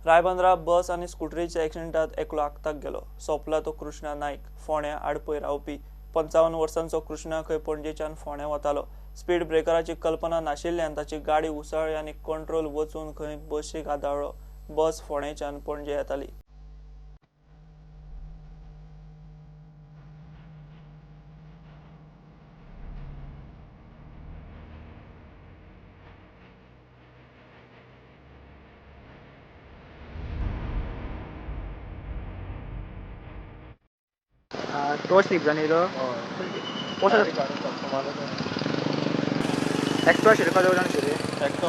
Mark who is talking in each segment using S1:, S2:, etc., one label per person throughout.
S1: रायबंदरा बस आनी स्कुटरीच्या एक्सिडेंटात एकलो आक्ताक गेलो. सोंपला तो कृष्णा नायक, फोंड्या आडपय रावपी. 55 वर्सांचो कृष्णा खंय पणजेच्यान फोंड्या वतालो. स्पीड ब्रेकराची कल्पना नाशिल्ल्यान ताची गाडी उसळ्ळी आनी कंट्रोल वचून खंय बशीक आदळ्ळो. बस फोंडेच्यान पणजे येताली.
S2: तो स्लीप जावन येयलो. एकटो आशिल्लो का दोग जाण आशिल्ले?
S3: एकटो.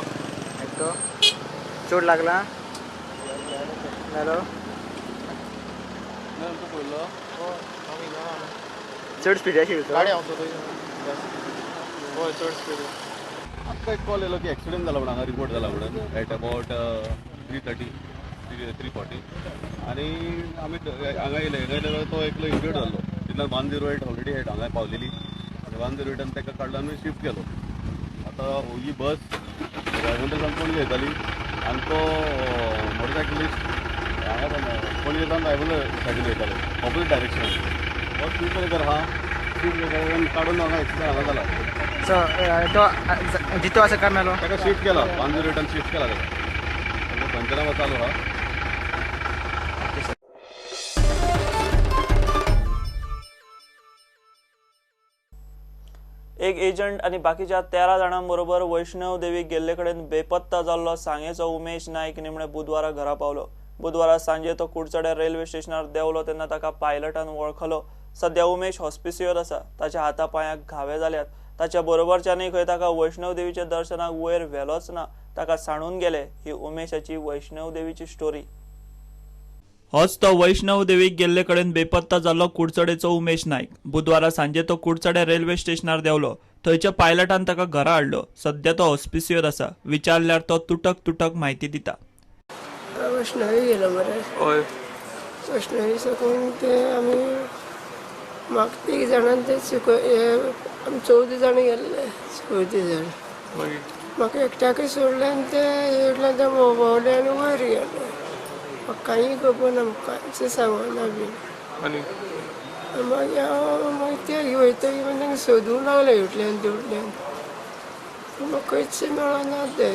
S2: एकटो. चोट लागला? मेलो? चड स्पीड आशिल्लो तो?
S3: गाडी हांव चलयता. हय, चड स्पीड. आमकां एक कॉल येयलो की एक्सिडंट जाला म्हणून, हांगा रिपोर्ट जाला म्हणून एट अबावट 3:30 3:40. आनी आमी हांगा येयले. हांगा येयले तो एकलो इंजर्ड जाल्लो. तितल्यान 108 ऑलरेडी हांगा पावलेली. 108 ताका काडलो आनी शिफ्ट केलो. आतां ही बस रायबंदर सावन पणजे येताली आनी तो मोटरसायकलिस्ट हांगा पणजे सावन रायबंदर सायडीन वयतालो, ऑपोजीट डायरेक्शन. हो स्पीड ब्रेकर आहा, स्पीड ब्रेकर काडून हांगा एक्सिडंट हांगा जाला.
S2: सो तो जितो आसा काय मेलो?
S3: ताका शिफ्ट केला, 108 शिफ्ट केला ताका. पंचनामा चालू आहा.
S1: एक एजंट आनी बाकीच्या 13 जाणां बरोबर वैष्णव देवी गेल्ले कडेन बेपत्ता जाल्लो सांगेचो उमेश नायक निमणे बुधवारा घरा पावलो. बुधवारा सांजे तो कुडचड्यार रेल्वे स्टेशनार देंवलो तेन्ना ताका पायलटान वळखलो. सध्या उमेश हॉस्पिसियोर आसा. ताच्या हाता पांयाक घावे जाल्यात. ताच्या बरोबरच्यानय खंय ताका वैष्णव देवीच्या दर्शनाक वयर व्हेलोच ना. ताका सांडून गेले. ही उमेशाची वैष्णव देवीची स्टोरी. होच तो वैष्णव देवीक गेल्ले कडेन बेपत्ता जाल्लो कुडचडेचो उमेश नायक. बुधवारा सांजे तो कुडचड्या रेल्वे स्टेशनार देंवलो. थंयच्या पायलटान ताका घरा हाडलो. सध्या तो हॉस्पिसियोर आसा. विचारल्यार तो तुटक तुटक म्हायती दिता.
S4: वैष्णवी गेलो मरे.
S1: हय,
S4: वैष्णवी साकून ते आमी म्हाका तीग जाणां ते आमी 14 जाणां गेल्ले. 14 जाण म्हाका एकट्याकूय सोडलें आनी ते एकल्यान ते भोंवले आनी वयर गेले. म्हाका कांय खबर ना, म्हाका कांयच सांगना बी. मागीर हांव मागीर ते वयतकीर मागीर तांकां सोदूंक लागले इतल्यान तेवटल्यान, म्हाका खंयच मेळना ते.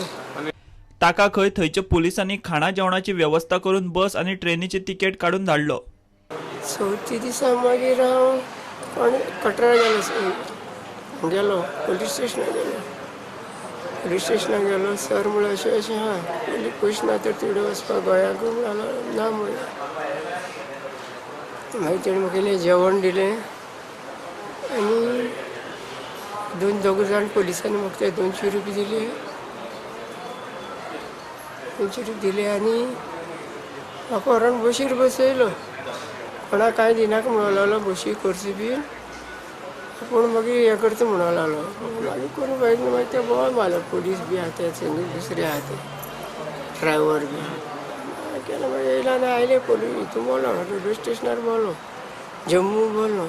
S1: ताका खंय थंयच्या पुलिसांनी खाणा जेवणाची वेवस्था करून बस आनी ट्रेनीची तिकेट काडून धाडलो.
S4: चवथी दिसा मागीर हांव कटरा गेलो गेलो पोलीस स्टेशनार गेलो. पोलीस स्टेशनार गेलो. सर म्हणलें अशें अशें आहा, पयलीं पयशे ना तर तिकडे वचपाक गोंयाक म्हणलें ना म्हणलें. मागीर तेणें म्हाका इल्लें जेवण दिलें आनी दोग जाण पोलिसांनी म्हाका ते 200 रुपया दिले. 200 रुपया दिले आनी म्हाका व्हरोन बशीर बसयलो. कोणाक कांय दिनाका म्हणूंक लागलो, बशी करची बीन आपूण मागीर हें करता म्हणूंक लागलो. मागीर करूं मागीर मागीर ते बोवाळ मारलो. पोलीस बी आहा ते दुसरे आहा ते ड्रायव्हर बी केलें. मागीर येयलो आनी आयले पोलीस. हितून बोलो रेल्वे स्टेशनार बोलो, जम्मू बोलो.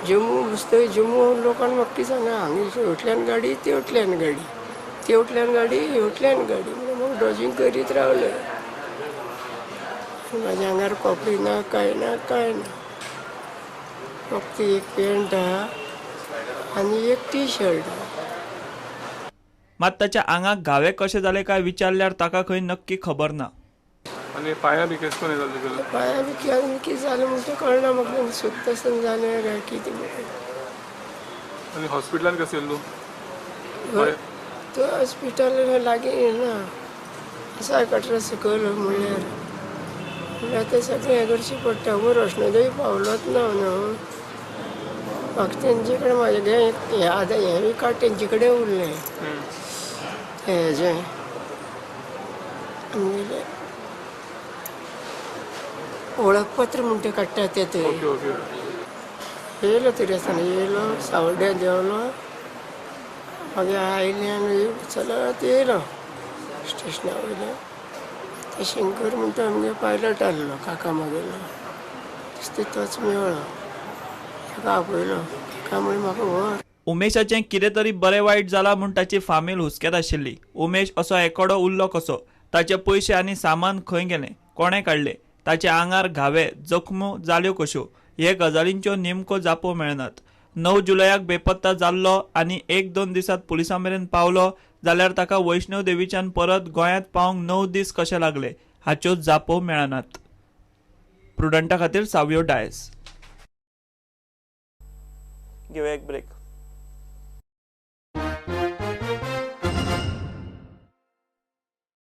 S4: जम्मू बसतकीर जम्मू लोकांनी म्हाका कितें सांगलें, हांगा हेवटल्यान गाडी तेवटल्यान गाडी, तेवटल्यान गाडी हेवटल्यान गाडी. म्हणून म्हाका डॉजिंग करीत रावले. म्हाज्या आंगार कपडे ना, कांय ना, कांय ना. फक्त एक पॅन्ट आहा आनी एक टी शर्ट आहा.
S1: मात ताच्या आंगाक घावे कशे जाले काय विचारल्यार ताका खंय नक्की खबर ना.
S5: आनी पांया बी केस कोण जालें?
S4: पांया बी कितें जालें म्हूण तें कळना म्हाका. सुत्ता आसतना जालें काय कितें.
S5: आनी हॉस्पिटलान कशें येयलो तूं?
S4: तो हॉस्पिटल लागीं ना आसा, कटरा सकयल म्हणल्यार म्हणल्यार तें सगळें हें करचें पडटा. वयर वैष्णोदेवी पावलोच ना न्हू. म्हाका तेंचे कडेन म्हाजें हें आतां हें कार्ड तेंचे कडेन उरलें. हेजें आमगेलें वळखपत्र म्हूण तें काडटा तें थंय येयलो. तरी आसतना येयलो, सावड्ड्यां देंवलो, मागीर आयलें आनी चलत येयलो स्टेशना वयल्यान. ते शंकर म्हणटा आमगे पायलट आहलो, काका म्हागेलो, तोच मेळ्ळो. ताका आपयलो. काका म्हणलें म्हाका व्हर.
S1: उमेशाचें कितें तरी बरें वायट जालां म्हूण ताची फामील हुस्क्यांत आशिल्ली. उमेश असो एकोडो उरलो कसो? ताचे पयशे आनी सामान खंय गेलें, कोणें काडलें, ताच्या आंगार घावे जखमो जाल्यो कश्यो हे गजालींच्यो नेमको जापो मेळनात. 9 जुलयाक बेपत्ता जाल्लो आनी 1-2 दिसांत पुलिसां मेरेन पावलो जाल्यार ताका वैष्णव देवीच्यान परत गोंयांत पावंक 9 दीस कशे लागले हाच्यो जापो मेळनात. प्रुडंटा खातीर सावियो डायस. घेवया एक ब्रेक.